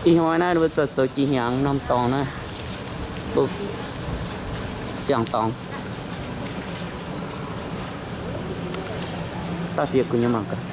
Ih hnoi naaiv mbuo zoux jiex hnyangx norm dorngx naaiv, mbuo siang-dorngx. Daaih bieqc gu'nyuoz mangc gaax.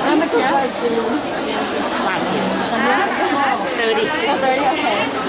How much, yeah? Thirty. Oh, thirty, okay.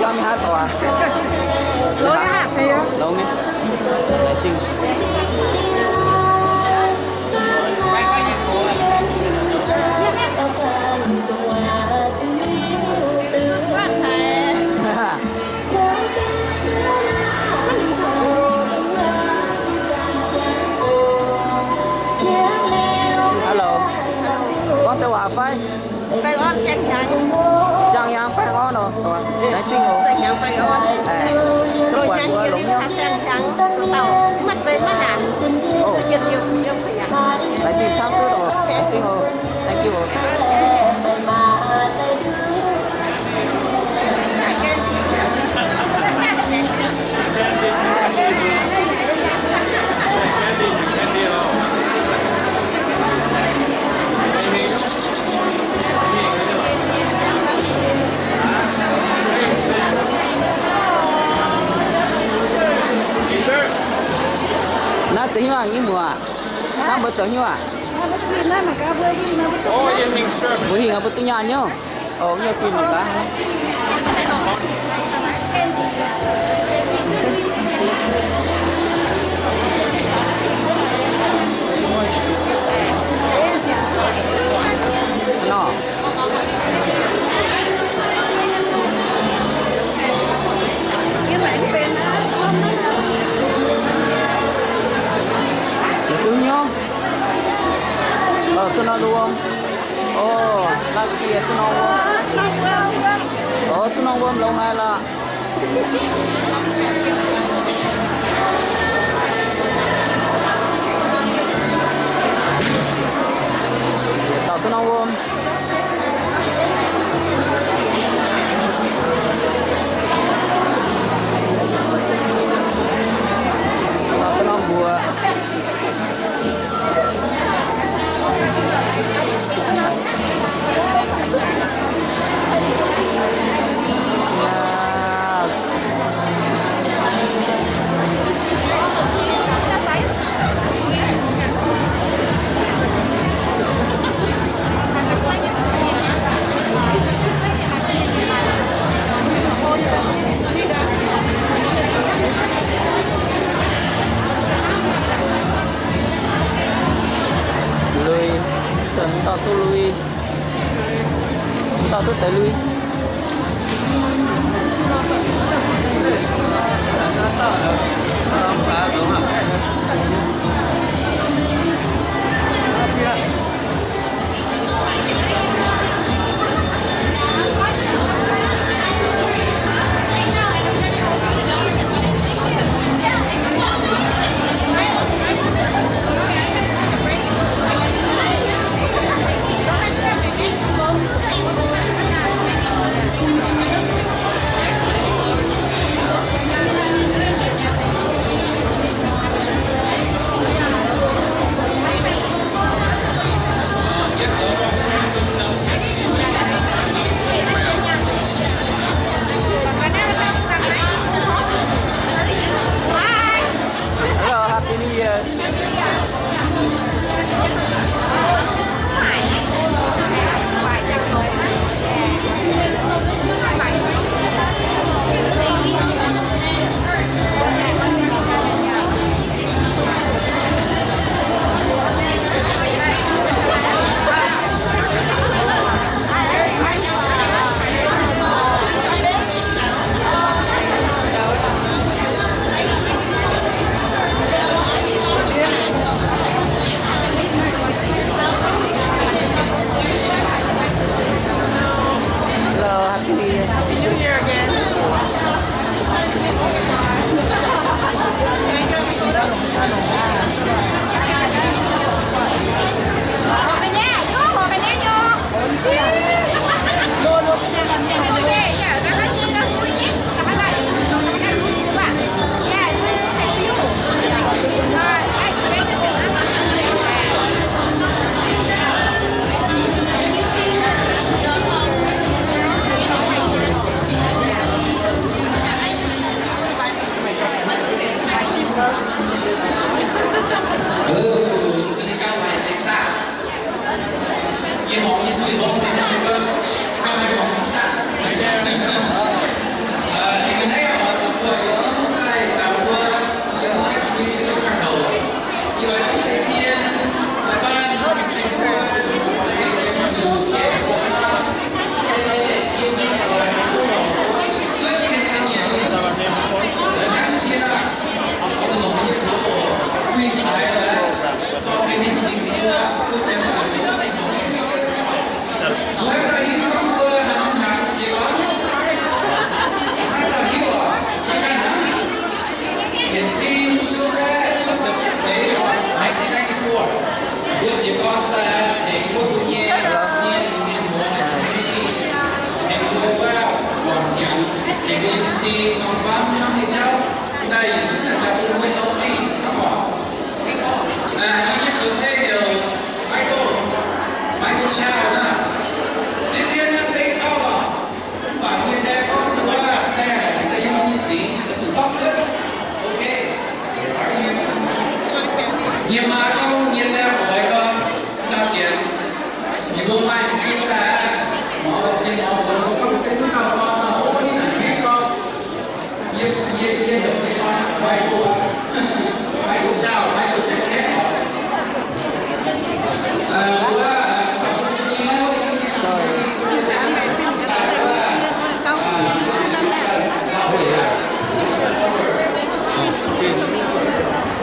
Mingh haaix doic aqv? Longx nyei. Longx nyei. Laengz zingh. Hello. Gorngv deix waac fai? Baengh orn, siang-hnyangx. Siang-hnyangx baengh orn oc. Laengz zingh oc. Siang-hnyangx baengh orn. Loz-hnyangx yiem siang-hnyangx dauh dauh, maiv zeiz maiv naanc. Laengz zingh camv cuotv oc. Laengz zingh oc. Thank you oc. Naaiv za'haaix nyungc nyei muoz? Naaiv mbuo zoux haaix nyungc aqv? Mbuo hingh mbuo duqv nyaanh nyei. Oc, nyei fim mangc gaax. Nor. Duqv nyei. Oc, duqv nor wuom. Oc, la'bieiv duqv nor wuom. Oc, duqv nor wuom longx haic lorqc. Dauh duqv nor wuom. Dauh duqv nor mbuoqc. Lui, mv dauh duqv lui, mv dauh duqv deix lui. Michael, Michael Chow, nah. Zien-zien nyei seix qau oc. Mv baac nyei deix gorngv wuov se za'gengh nyei fingx, zuqc zorqv cuotv. Okay. Yie maa gorngv nyei deix oix gorngv, dauh jiex, yie mbuo maaih sin daaih, mbuo jiex mbuo gorngv se mv gauh gorngv, mbuo ninh naaic kengh gorngv.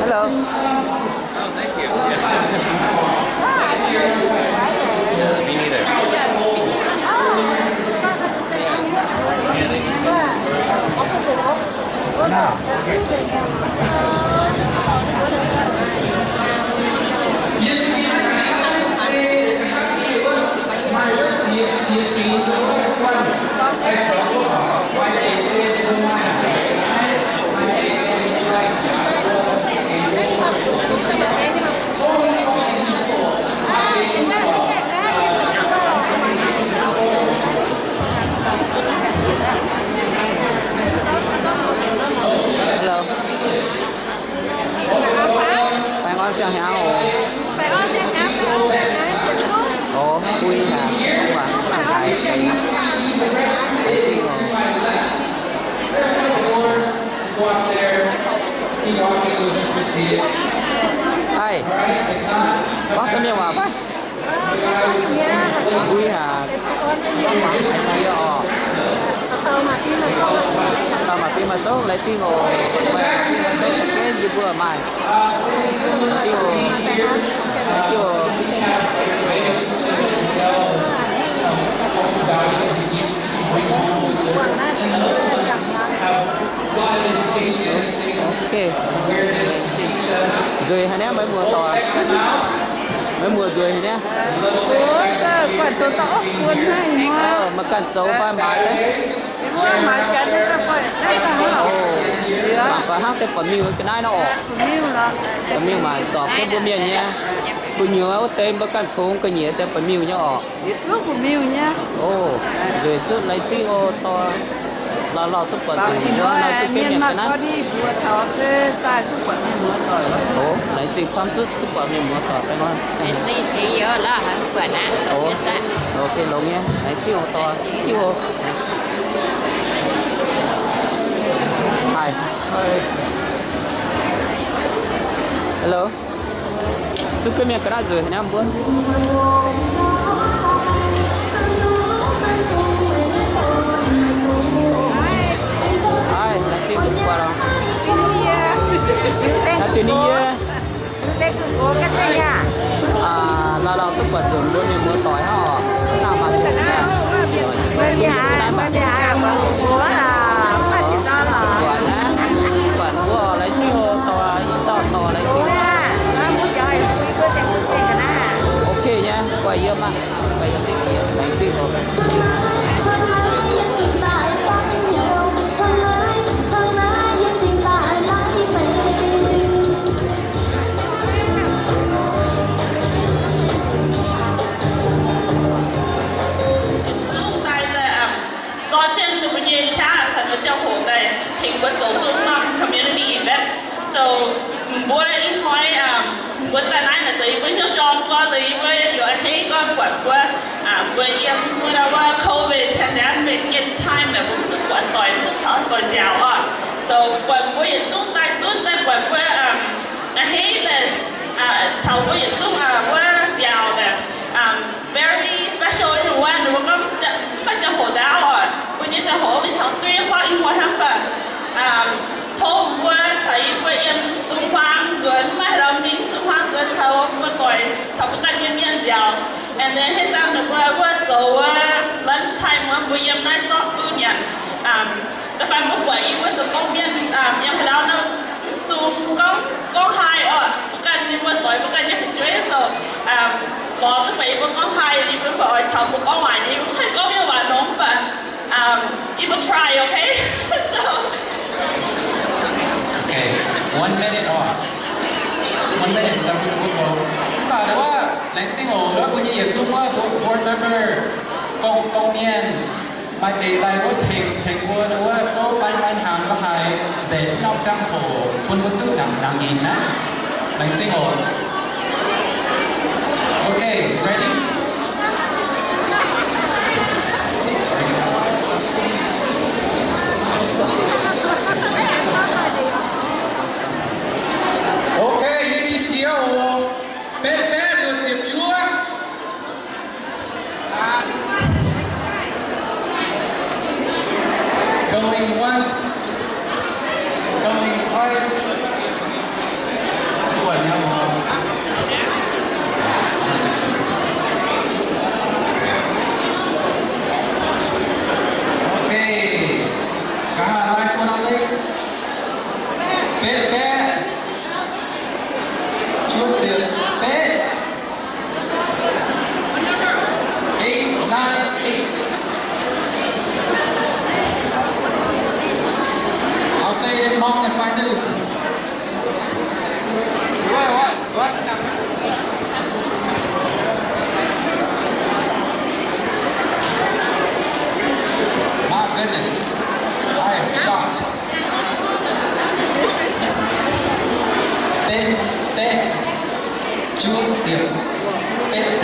Hello. Me neither. Hello. Baengh orn siang-hnyangx oc. Oc, mbui haic, mbuo mangc gaax deix. Deix zingh oc. Haih, gorngv deix mienh waac fai? Mbui haic, deix oc. Dauh maac fim maaih souv, laengz zingh oc. Maaih fim maaih souv za'gengh yie mbuo maaih. Laengz zingh oc. Laengz zingh oc. Ok. Nzueic haic niaa, maiv muoz-doic. Maiv muoz nzueic haic niaa. Maaih ganh zoux fai maaiz daaih? Mangc gaax hnangv deix buatc miuh ga'naaiv nor orqc. Buatc miuh maac zorc jienv mbuo mienh nyei. Gu'nyuoz wuov deix mbuo ganh congx ga'nyiec deix buatc miuh nyei orqc. Oc, nzueic zutv, laengz zingh oc, dorh lauh lauh duqv buatc nzunc mbuo nor zutv jienv mienh ga'naaiv. Oc, laengz zingh camv zutv duqv buatc mienh muoz-doic baengh orn. Oc, longx nyei, laengz zingh oc, dorh diuv oc. Haih. Hello. Zutv jienv mienh ga'naaiv nzueic haic niaa mbuo. Haih, laengz zingh duqv buatc oc. Happy New Year. Aa, lauh lauh duqv buatc nzunc mbuo mienh muoz-doic hnangv oc. Hnangv maaih zuqc buatc naaiv, buatc mbuo laengz zingh oc, dorh i dauh dorh laengz zingh. Ok nyei, guai yiem aqv. Guai yiem, laengz zingh oc. Zungv daaih daaih, zorqv jienv ninh mbuo nyei qaqv caux ninh mbuo ziangh hoc daaih tengx mbuo zoux duqv norm community event. So, mbuo ih hnoi, mbuo daaih naaiv naaic zoux yie mbuo hnyouv jorm gorx, liuz yie mbuo yaac a'hneiv gorx buatc mbuo, mbuo yiem wuov COVID pandemic nyei time naaic, mbuo mv duqv buatc doic, mv duqv caux doic nziaauc oc. So, buatc mbuo yietc zungv daaih zunv daaih buatc mbuo a'hneiv daaih caux mbuo yietc zungv wuov nziaauc naaic, very special in a way, ninh mbuo gorngv mv maaih ziangh hoc ndaauv oc. Mbuo nyei ziangh hoc only taux three o'clock ih hnoi hnangv, mv baac tov mbuo caux yie mbuo yiem dungz huaang nzuonx, mv maaih haaix dauh mingh dungz huaang nzuonx caux mbuo doic, caux mbuo ganh nyei mienh nziaauc. And then hnangv dangh ninh mbuo wuov zoux wuov lunch time wuov, mbuo yiem naaiv zorqv fuqv nyanc. Da'faanh mbuo buatc yie mbuo zoux gong mienh yiem haaix dauh nor, mv dungx gorngv, gorngv haih oc. Mbuo ganh nyei muoz-doic, mbuo ganh nyei fu'jueiv, so lorz duqv buatc yie mbuo gorngv haih, yie mbuo mv baac oix caux mbuo gorngv waaic nyei, yie mbuo mv haih gorngv mienh waac nongx, mv baac yie mbuo try, okay? One minute oc. One minute, da'faanh mbuo zoux. Mv baac ndau wuov, laengz zingh oc, ndau wuov mbuo nyei yietc zungv wuov board member, gong, gong mienh, maaih deix daaih wuov tengx, tengx mbuo ndau wuov zouv laanh laanh hnaangx la'haaix mbenc norm ziangh hoc bun mbuo duqv nangc, nangc nyei naaiv. Laengz zingh oc. Okay, ready? Okay, yie qiex jiez oc. Betv baeqv luoqc ziepc juov. Going once, going twice. Okay. Nqa'haav laai buo norm lengh. Betv baeqv juov ziepc betv. Eight, nine, eight. I'll say it in Hmong if I do. My goodness, I am shocked. Betv baeqv juov ziepc betv.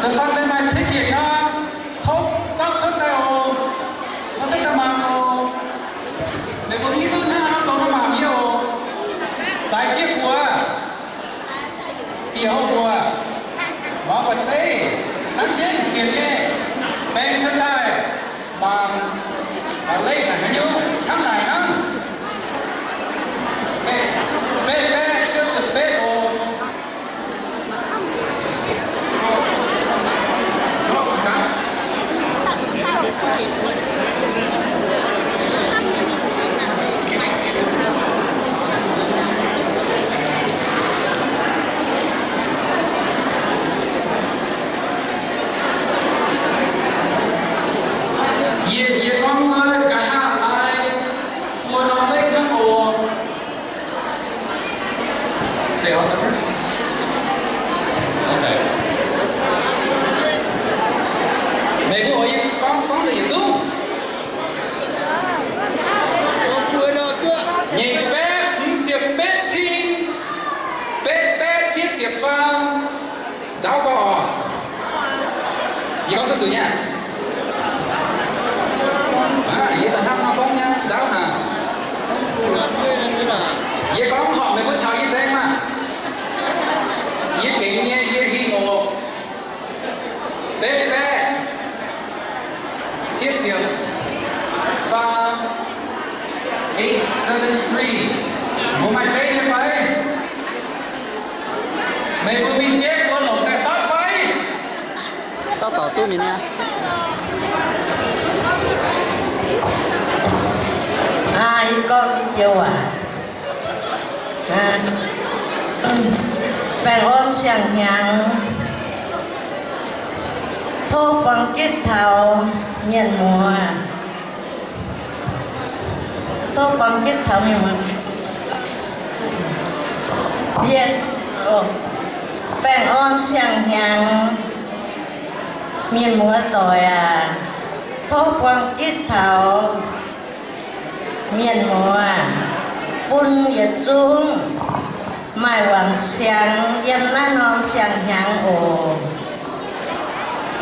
Da'faanh meih maaih ticket nor, tov zanv cuotv daaih oc. Zanv cuotv daaih mangc oc. Meih mbuo hiuv duqv hnangv haaix nor zoux nor mangc yie oc. Zaaix jieqv buoz, bieqc houv buoz, mangc buatc zeiv, nanv jienv zienc nyei, baeng cuotv daaih, mangc, mangc leih naaic haaix nyungc, hnangv naaic hnangv. Betv, betv, betv, juov ziepc betv oc. Yie, yie gorngv wuov nqa'haav laai buo norm lengh hnangv oc. Say all numbers. Okay. Meih mbuo oix yie gorngv, gorngv za'gengh yietc zungv. Nyic baeqv hmz ziepc betv cin, betv baeqv cietv ziepc faam. Ndaauv gorngv oc. Yie gorngv duqv zuqc nyei aqv. Aa, yie daaih hnangv nor gorngv nyei ndaauv haic. Yie gorngv horpc meih mbuo caux yie nzaeng maah. Yie gengx nyei, yie hingh oc. Betv baeqv cietv ziepc faam, eight seven three. Mbuo maaih zeiv nyei fai? Meih mbuo mingh jeiv mbuo longc daaih sortv fai? Dauh dauh duqv mingh nyei. Aa, yie gorngv joux waac. Baengh orn siang-hnyangx, tov buang gitv taux mienh muoz. Tov buang gitv taux mienh muoz. Yie, baengh orn siang-hnyangx, mienh muoz doic aac, tov buang gitv taux mienh muoz, bun yietc zungv maaih wangc siangx yiem naaiv norm siang-hnyangx oc.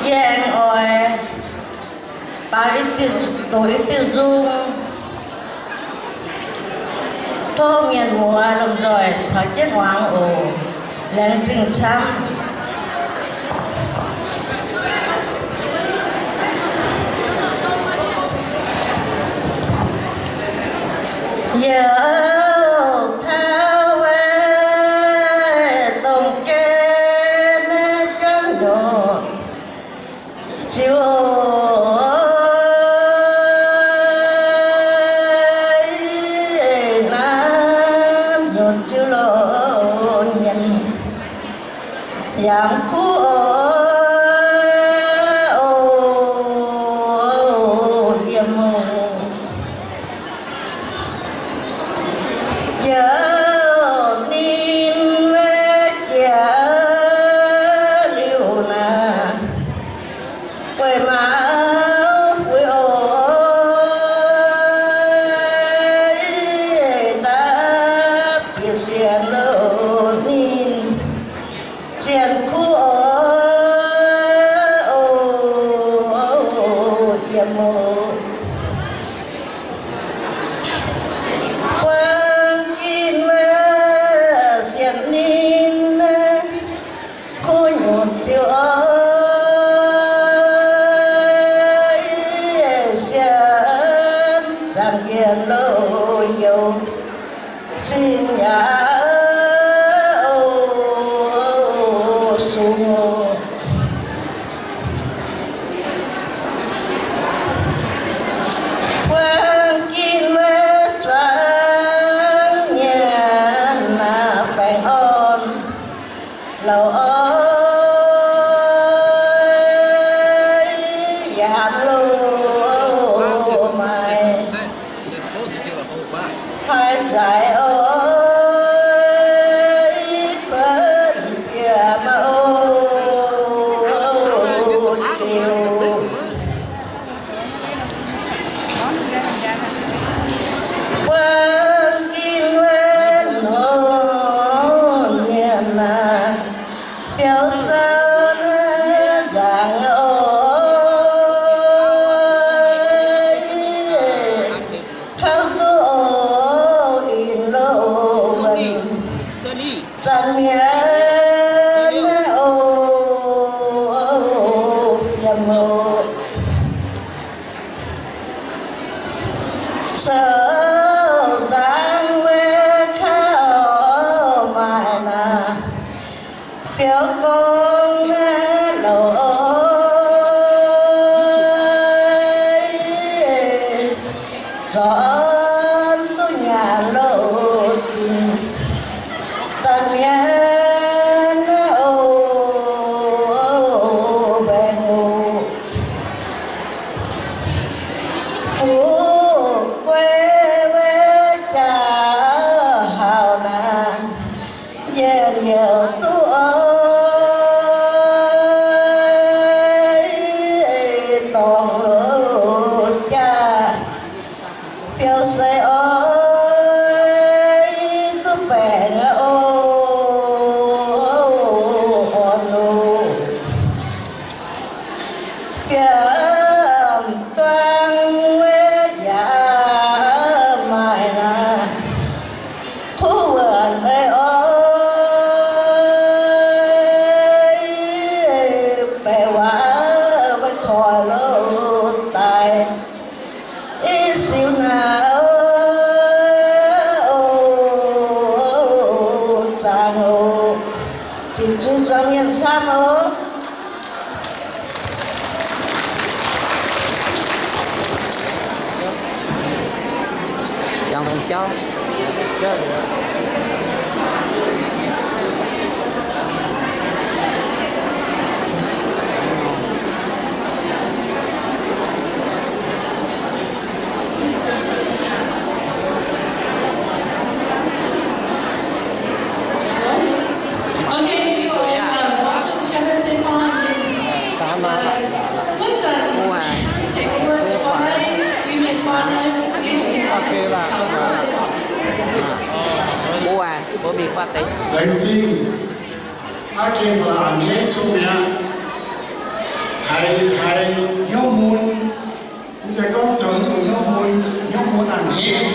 Yie aengx oix baaux i diuh, doqc i diuh nzung, tov mienh muoz lomh nzoih caux jienv muangx oc. Laengz zingh camv. Yie taux dongh gen naaiv jauv nyuoqc, Ziouv Yangh kuv oc, o, yiem oc. Jauv ninh jiex liuz naaic, guei mauz fuix oc, dapv bieqc sienx loz ninh. Sienx kuv oc, o, yiem oc. Buang ginv wuov sienx ninh, kuv nyutc ziouc oc, sienx zaangc yienx loz youz. Sin yaac sung oc. Buang ginv wuov zuangx nyanc naaic baengh orn lauh oc, yaac loz maaih Haaix zanc oix kuonx bieqc maah, o, diuh. Buang ginv wuov nor mienh aah, biaux sou naaiv nzaangc oc, kouv duqv oc, inh loz wuonh zanc mienh aah, o, fiem oc. Sou zaangc wuov kouv maaih naaic, biaux gorngv naaiv loz, zornc duqv nyanc loz ginc, daaih mienh aah, o, mbaengx oc. Fu'jueiv wuov jaax hauh naaic, njien-youh duqv oix dorngc loz jaax, biaux seix oix duqv baengc aqv, o, orn loz. Fiem duangv wuov yaac maaih naaic, kuv wuonc ei oix baeqc waac wuov koiv loz daaih. Ih siu naaic, o, zaangc oc. Ziqc zuiz zuangx mienh camv oc. Laengz zingh aqv, gengh ba'laqc a'hneiv zungh mi'aqv. Haiz, haiz hnyouv mun, mv zeiz gorngv zoux nyungc hnyouv mun, hnyouv mun a'hneiv.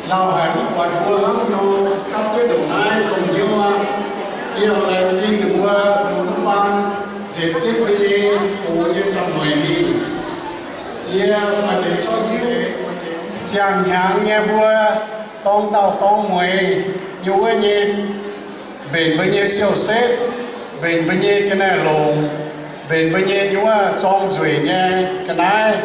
Lauh haic mv buatc mbuo hnangv nor gapv jienv ndongc naaiv domh hnyouv aqv. Yie laengz zingh ninh mbuo lunx baan nzengc jienv mbuo nyei gox nyei zuangx mueic mingh. Yie maaih deix zorqv hiuv, ziangh hnyangx nyei mbuo dorng dauh dorng mueiz nyei wuov nyei mbenc mbuo nyei siou-setv, mbenc mbuo nyei ga'naaiv-longc, mbenc mbuo nyei nyei wuov zorng nzueic nyei ga'naaiv,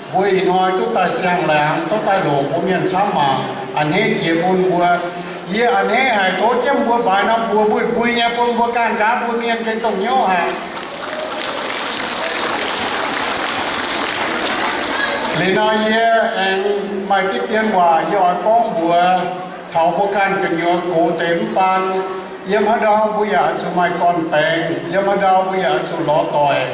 mbuo ih hnoi duqv daaih siang-laangz, duqv daaih longc mbuo mienh camv mangc, a'hneiv jiex bun mbuo. Yie a'hneiv haic, tov jienv mbuo mbaaix norm buoz mbuitv mbui nyei bun mbuo ganh nqaapv mbuo mienh gengh dongh hnyouv haic. Liuz nor yie aengx maaih diqv dien waac yie oix gorngv mbuox taux mbuo ganh gu'nyuoz gox deix mv baan. Yiem haaix ndau mbuo yaac oix zuqc maaih gorn-baengx, yiem haaix ndau mbuo yaac oix zuqc lorz doic,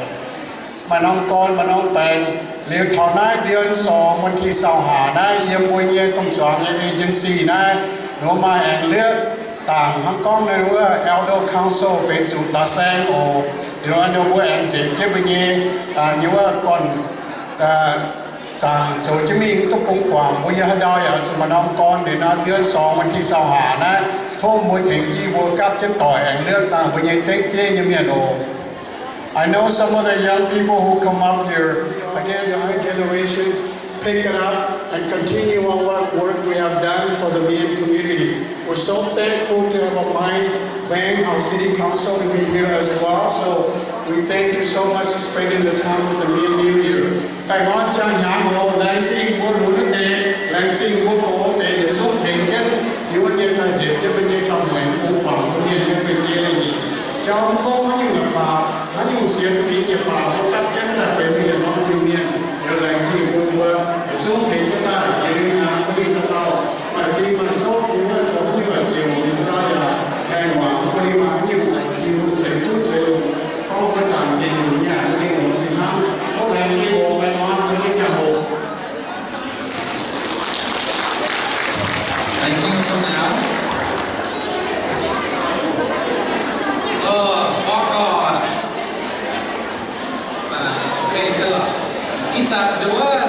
maaih norm gorn, maaih norm baengx. Liuz taux naaiv เดือนสอง วันที่ซาวห้า naaiv, yiem mbuo nyei domh zuangx nyei agency naaiv, ninh mbuo maaih aengx liepv dangc hnangv gorngv ninh wuov elder council benx zuqc da'saeng oc. Liuz ninh mbuo aengx nzengc jienv mbuo nyei, nyei wuov gorn, zaangc zoux jienv mingh duqv bun guangc mbuo yiem haaix ndau yaac zuqc maaih norm gorn. Liuz nor เดือนสอง วันที่ซาวห้า naaiv, tov mbuo tengx jienv mbuo gapv jienv doic aengx liepv dangc mbuo nyei dengv bieiv nyei mienh oc. I know some of the young people who come up here, again, the young generations pick it up and continue on what work we have done for the Mien community. We're so thankful to have a Mien Vang, our city council, to be here as well. So we thank you so much for spending the time with the Mien New Year. Baengh orn siang hnyangx oc. Laengz zingh mbuo lunx wuov deix, laengz zingh mbuo gox wuov deix yietc zungv tengx jienv yie wuov nyei daaih nzengc jienv mbuo nyei camv-mueic bun guangc mbuo mienh nyei guei-jei leiz-nyeic. Jauv mv gorngv haaix nyungc yaac baac, haaix nyungc sienx fingx yaac baac, mbuo gapv jienv daaih benx mienh norm Iu-Mienh. Liuz laengz zingh bun mbuo yietc zungv tengx jienv daaih. Yietc liuz hnyangx mbuo mingh dauh dauh maaih fing maaih soqv, mbuo zoux haaix nyungc ziouc mbuo yaac haih muangx mbuo maaih haaix nyungc jiu ceix fuqv ceix longx, gorngv mbuo zaangc nqemh nyungc nyei aqc, mbuo longx fih hnangv. Tov laengz zingh oc. Baengh orn mbuo nyei ziangh hoc. Laengz zingh dongh nauz. Orv, forv gorn. Ih zanc nduov.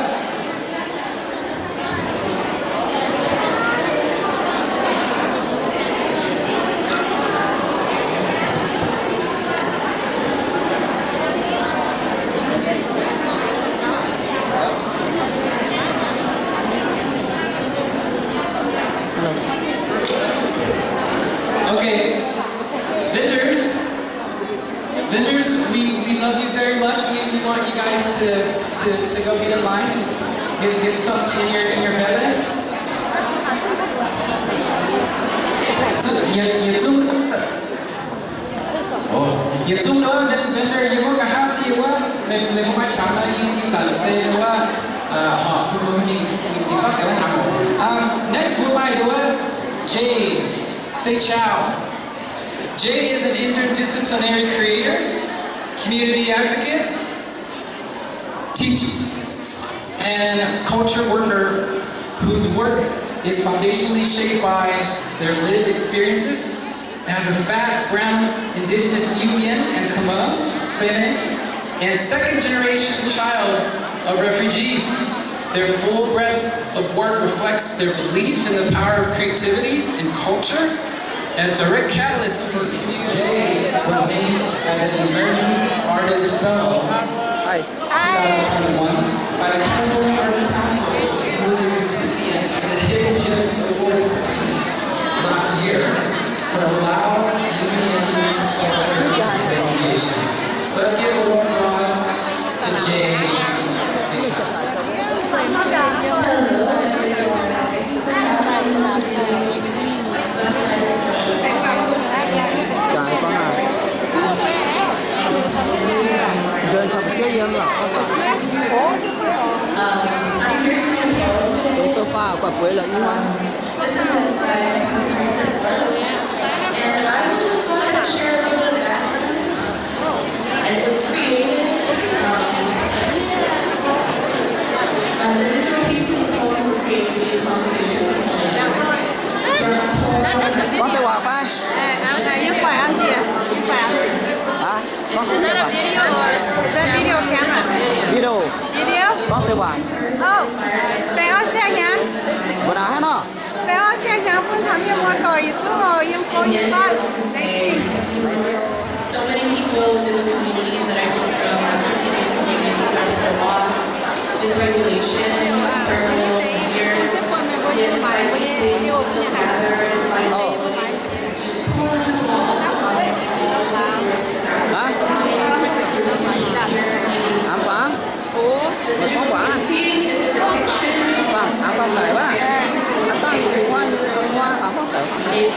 Okay, vendors, vendors, we, we love you very much. We, we want you guys to, to, to go get in line, get, get something in your, in your belly. Yietc zungv, yietc zungv nduov vendor yiem wuov nqa'haav dieh wuov, meih mbuo maiv qangx nor, ih zanc se wuov, horpc bun mbuo mingh zorqv deix wuov hnangv. Next mbuo maaih nduov Jay Seichao. Jay is an interdisciplinary creator, community advocate, teacher, and culture worker whose work is foundationally shaped by their lived experiences as a fat, brown, indigenous Iu Mien and Kmeu, Fene, and second generation child of refugees. Their full breadth of work reflects their belief in the power of creativity and culture as direct catalysts for community. Jay was named as an Emerging Artist Fellow two thousand twenty-one by the California Arts Council and was a recipient of the Hidden Gems Award three last year for Lao Union Culture Association. Let's give a warm applause to Jay. 啊？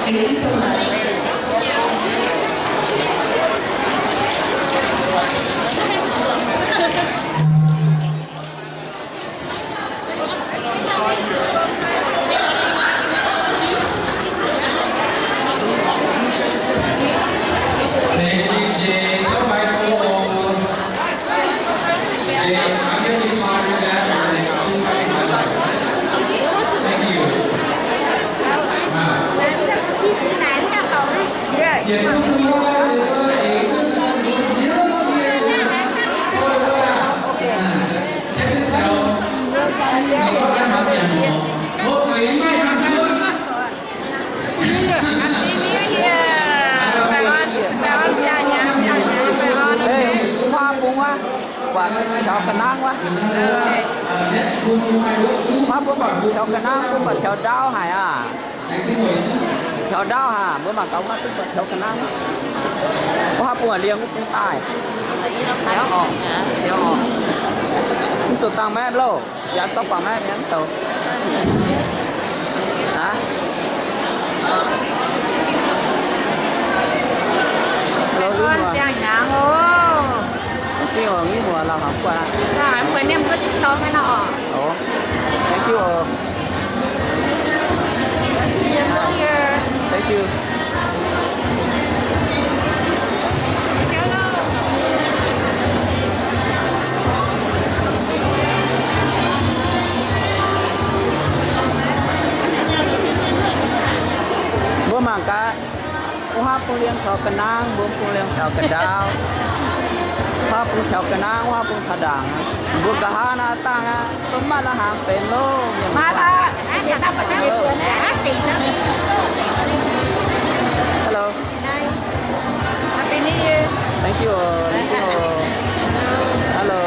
Thank you so much. Thank you, Jay. Thank you. Ei, mbuo huaav bung wuov, buatc taux ga'naaiv wuov. Huaav bung buatc taux ga'naaiv, mbuo buatc taux ndaauv haic aqv. Taux ndaauv haic, mbuo mangc gaax huaav bung buatc taux ga'naaiv wuov. Huaav bung liemh wuov bung daaih. Mv zuqc dangh maiv loh. Yaac zorqv guangc maiv mienv douz. Aa? Hello, siang hnyangx oc. Zingh oc, ngiv muoz, lauh haic guai. Lauh haic guai, ninh mbuo sieqv dorngx aqv nor. Oc. Thank you oc. Thank you. Mbuo mangc gaax, wuov haav bung liemh taux ga'naaiv, mbuo bung liemh taux ga'ndaauv. Wuov haav bung taux ga'naaiv, wuov haav bung taux ndaangc. Mbuo nqa'haav naaiv dangh aqv, zungv maaih la'hnaangx benx loh, mienh. Hello. Happy New Year. Thank you. Thank you. Hello.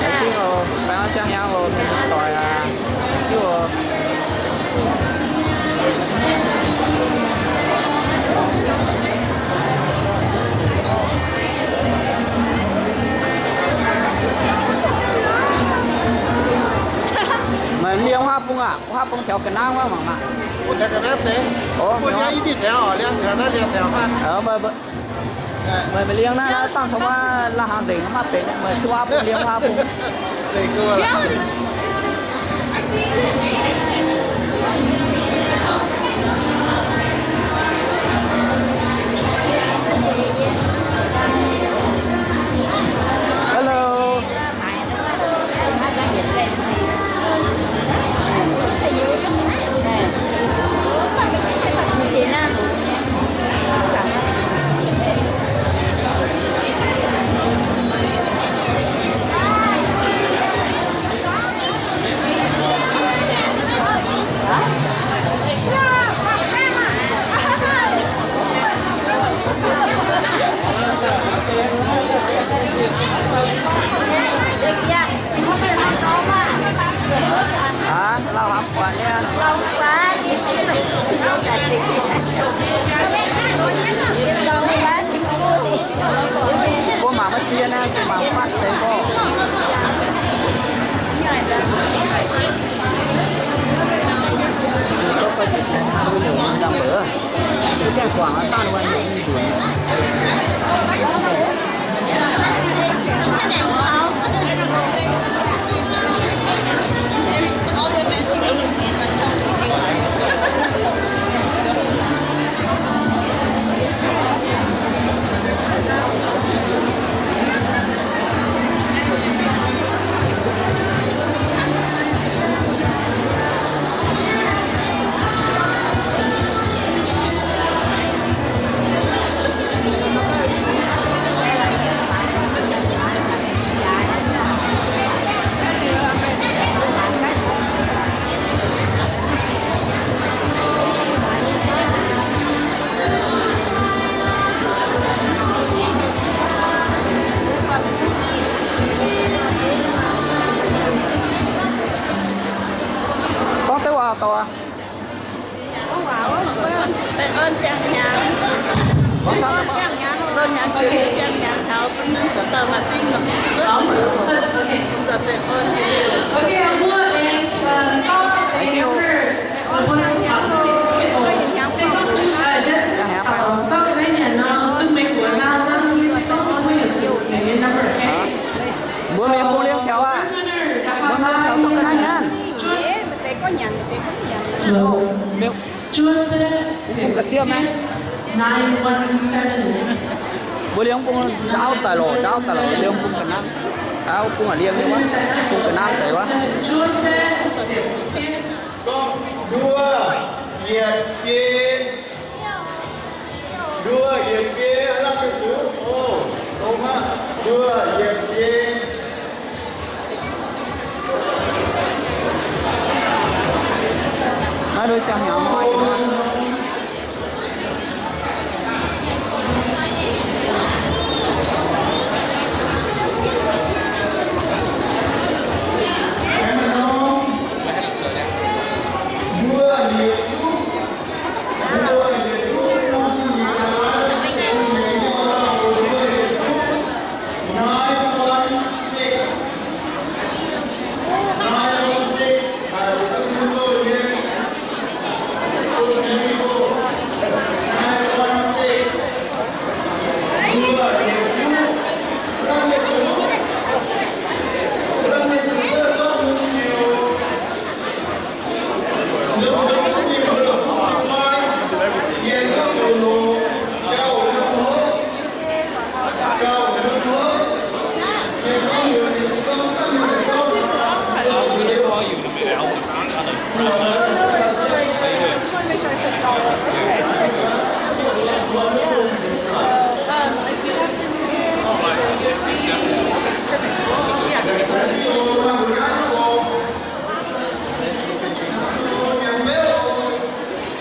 Thank you. Baengh orn siang hnyangx oc, mienh muoz doic aac. Thank you. Meih liemh wuov haav bung aac? Wuov haav bung taux ga'naaiv wuov mangc maah. Bung taux ga'naaiv deix. Oc, bun liemh i diuh taux, liemh taux naaiv, liemh taux naaiv. Meih, meih liemh naaiv, naaiv dangh taux wuov la'hnaangx nzengc maiv benx, meih cuotv wuov bung liemh wuov haav bung. Hello. Aa, lauh haaix gu'nguaaic nyei? Mbuo mangc maiv zien naaiv, mangc fatv deix gorngv. Gorngv Taiv waac doqc aqv. Baengh orn siang-hnyangx. Baengh orn siang-hnyangx, loz-hnyangx jiex siang-hnyangx taux bun mienh dauh dauh maaih fingx nor. Baengh orn. Mbuo liemh bung ndaauv daaih lorqc, ndaauv daaih lorqc, liemh bung ga'naaiv, ndaauv bung aac liemh nyei wuov, bung ga'naaiv deix wuov. Gorngv nduov yietc biei, nduov yietc biei, aav lamh mienh zuqc, o, dongh aqv, nduov yietc biei. Naaiv nduov siang hnyangx.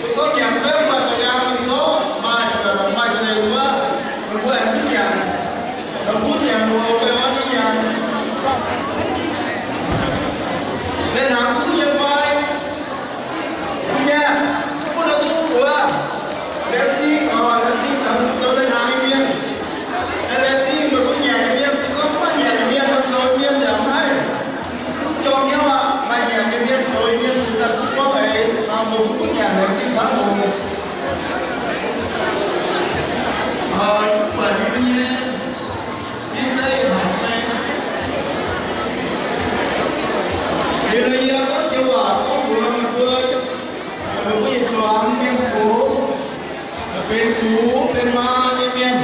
Se gorngv nyanc maiv maaih dorngx, maaih, maaih zeiz wuov, meih mbuo aengx mv nyanc. Meih mbuo nyanc oc, meih mbuo mv nyanc. Laih hnaangx kuv nyei fai? Kuv nyei, kuv nor suv buoz. Laengz zingh oc, laengz zingh taux zoux laih hnaangx nyei mienh. Laengz zingh meih mbuo nyanc nyei mienh, se gorngv maiv nyanc nyei mienh nor, zoux mienh yaac mv haih. Jorm hnyouv aqv, maaih nyanc nyei mienh, zoux nyei mienh cingx daaih bun gorngv eix, meih mbuo mv nyanc, laengz zingh camv oc. Mv baac yie mbuo nyei, yie zeiz haic fai? Liuz nor yie gorngv joux waac gorngv mbuox meih mbuo, meih mbuo yietc zuangx mienh gox, benx gox benx maa nyei mienh,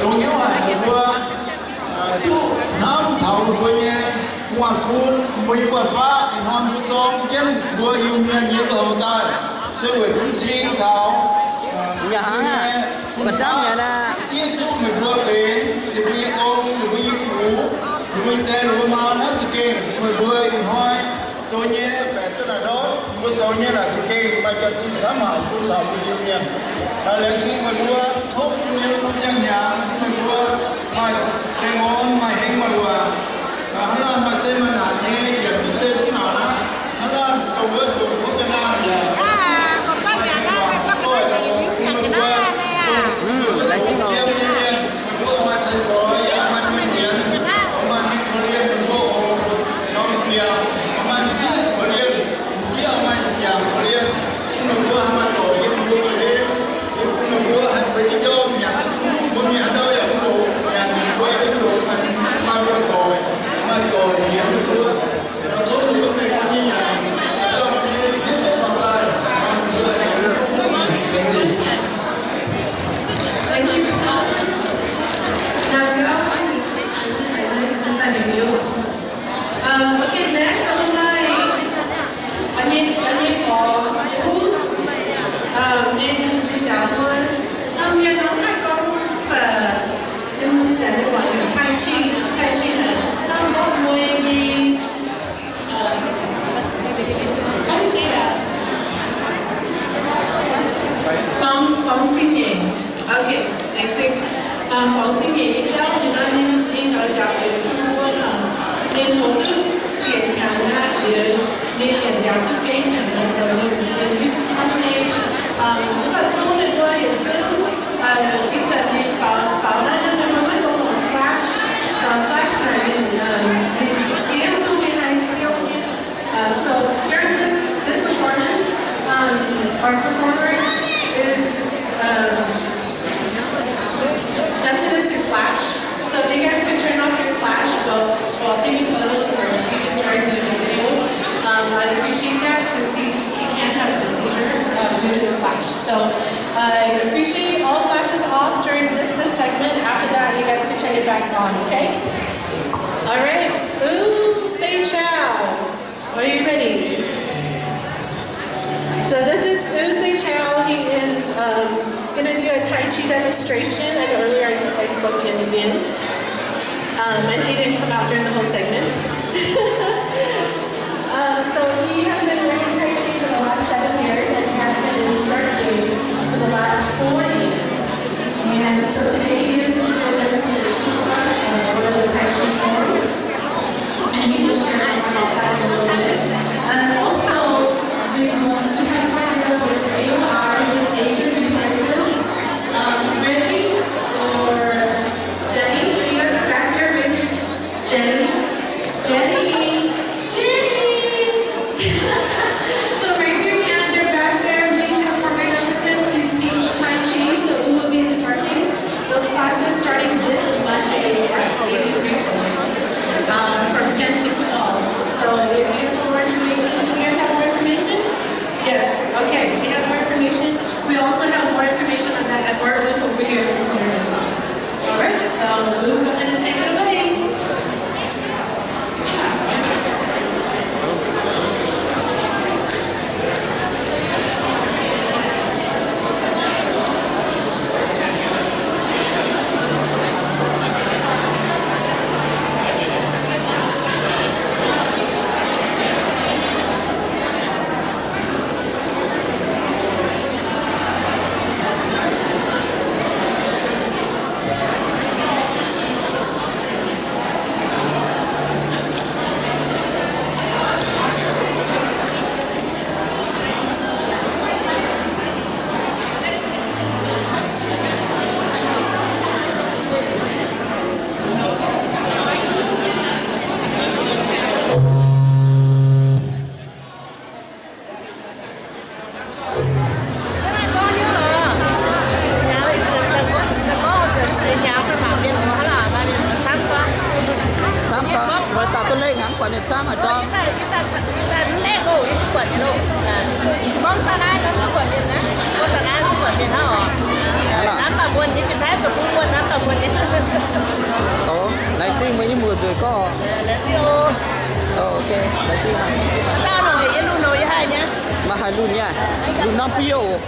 longx hnyouv haic meih mbuo duqv hnamv taux meih mbuo nyei gu'nguaaz-fun, meih mbuo nyei buoz-faqv, ih hnoi mbuo zorng jienv mbuo Iu-Mienh nyei lui-houx daaih, se weic bun cing taux fun-faqv zieqv duqv meih mbuo benx ninh mbuo nyei ong, ninh mbuo nyei gux, ninh mbuo nyei diex, ninh mbuo maa naaiv za'gengh meih mbuo ih hnoi zoux nyei baeqc duqv naaic ndortv, mbuo zoux nyei naaic za'gengh maaih jaax-zinh camv haic bun taux mbuo Iu-Mienh. Laengz zingh meih mbuo, tov bun yie mbuo ziangh hnyangx, meih mbuo maaih deic-bung, maaih heng maaih luoqc, hnangv naaic maaih zei maaih naanc nyei, yaac duqv zei duqv naanc aqv. Hnangv naaic dongh wuov dongh wuov ga'naaiv yaac maaih heng luoqc zoih oc. Meih mbuo dongh wuov dongh yiem nyei mienh, meih mbuo maaih cai-doix yaac maaih mienh muonz, maaih mienh korv-lienh meih mbuo oc. Norm m'diangx maaih m'sieqv korv-lienh, m'sieqv maaih m'diangx korv-lienh. Bun meih mbuo haih maaih doic yiem mbuo ga'hlen. Yie bun meih mbuo haih bueix jienv njormh nyanc haaix nyungc, mbuo mienh haaix dauh yaac mv loz, nyanc mbuo yaac mv loz, maaih doic, maaih doic nyanc mbuo. Tov meih mbuo mengh mbuo nyei nyanc, dauh nyei hnangv nyei faaux daaih, mbuo haih duqv mingh. Thank you. Now, you guys want to, um, okay, next, I would like, uh, ninh, uh, ninh, uh, ninh, ninh jangx wuov, um, you know, I go, uh, ninh jangx wuov, Tai Chi, Tai Chi, uh, um, what way we, uh, how do you say that? Bóng, bóng sinh nhảy. Okay, I think, um, bóng sinh nhảy nyei jauv, you know, ninh, ninh oix jangx liuz Trung Quốc, uh, ninh hoqc duqv siec hnyangx aqv, liuz ninh yaac jangx duqv benx hnyangx aqv, so ninh, ninh hiuv duqv camv nyei. Um, mv baac tov meih mbuo yietc zungv, uh, ih zanc ninh faaux, faaux naaiv, meih mbuo maiv dungx longc flash, uh, flash naaic ninh, uh, ninh diev duqv nyei, haih ziouc nyei. Uh, so during this, this performance, um, our performer is, um, sensitive to flash. So if you guys could turn off your flash while, while taking photos or even during the video, um, I'd appreciate that because he, So I appreciate all flashes off during just this segment. After that, you guys can turn it back on, okay? All right, Wu Sei Chao, are you ready? So this is Wu Sei Chao. He is um, going to do a Tai Chi demonstration. I know earlier I, I spoke in again. Um, and he didn't come out during the whole segment. Um, so he has been learning Tai Chi for the last seven years and has been instructing for the last four years. And so today he is going to do a demonstration for us of one of the Tai Chi forms. And he will share about that in a little bit. And also, we, will, we have partnered with A O R, which is Asian Resources. Um, Reggie or Jenny, if you guys are back there, raise your Jenny. Jenny. Jenny. So raise your hand. They're back there. We have partnered up with them to teach Tai Chi. So we will be instructing those classes starting this Monday at Asian Resources, um, from ten to twelve. So if you guys want more information, you guys have more information? Yes. Okay. We have more information. We also have more information on that at our booth over here in the corner as well. All right, so we'll go ahead and take it away. Camv gorngv, mbuo dauh duqv leih ngangv buatc ninh camv haic dorng. Hnangv naaic. O, laengz zingh meih nyei muoz-ndoqv gorngv. O, ok, laengz zingh. Maaih haaix lunx nyei? Lunx norm biouv oc.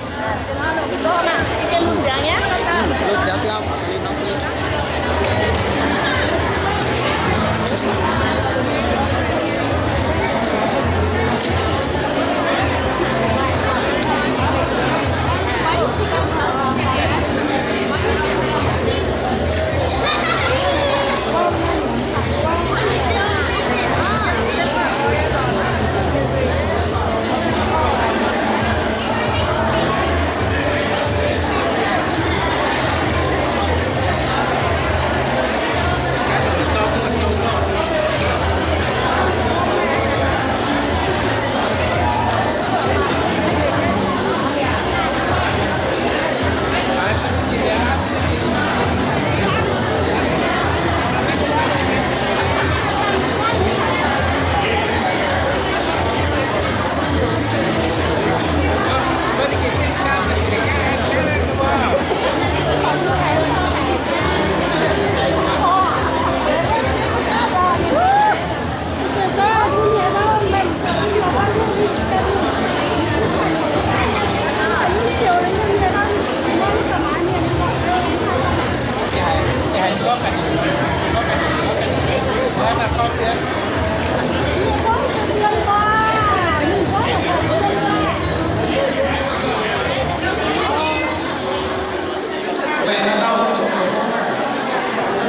When a daughter performer,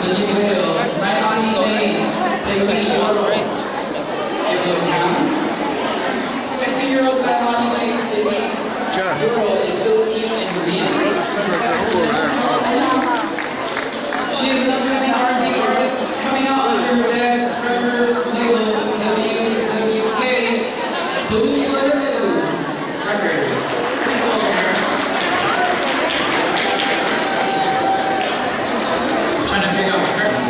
Nini Beo, Nailani Lei, Semi Yoro, Sixteen-year-old Nailani Lei, Sydney Yoro is still keen in Korean. She is an upcoming R and B artist coming out under her dad's record label, W W K, Blue Records. Please welcome her. Trying to figure out my curtains.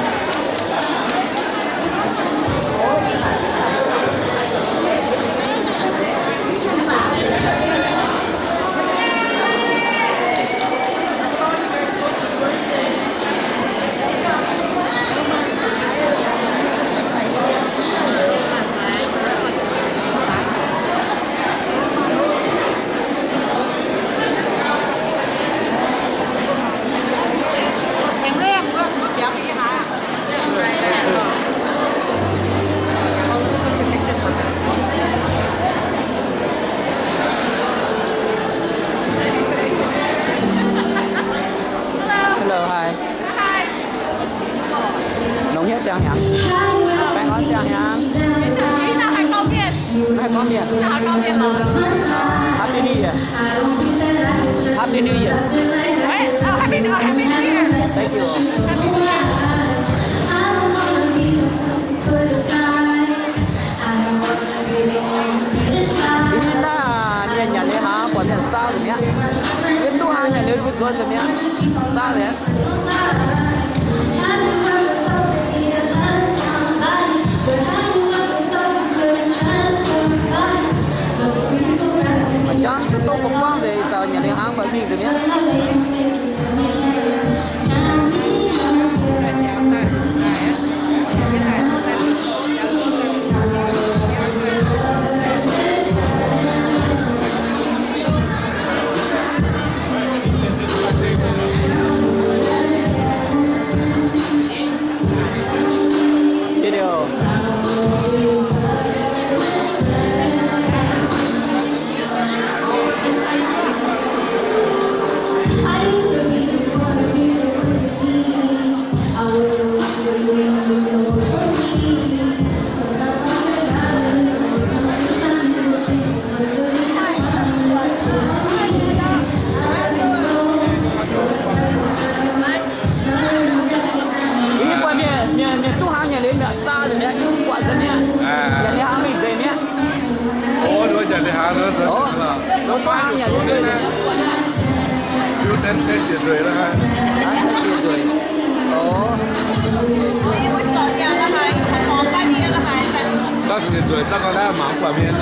Norm mienh. Happy New Year. Happy New Year. Happy New Year. Thank you. Ih naaiv mienh nyanc leiz-hnaangx buatc mienh saau nzengc mi'aqv. Yiem duqv hnaangx nyanc liuz mbuo nzuonx nzengc mi'aqv. Saau nzengc. Jangv duqv dongh buangv nzengc, ih zanc nyanc leiz-hnaangx buatc mingh nzengc mi'aqv. Ih buatc mienh, mienh, mienh duqv hnaangx nyanc liuz mi'aqv, saau nzengc mi'aqv, buatc nzengc mi'aqv. Nyanc leiz-hnaangx mingh nzengc mi'aqv. Duqv hnaangx nyanc liuz nzueic. Duqv hnaangx nyanc liuz nzueic. Daaih siec nzueic. Daaih siec nzueic daaih gauh naaiv mangc buatc mienh.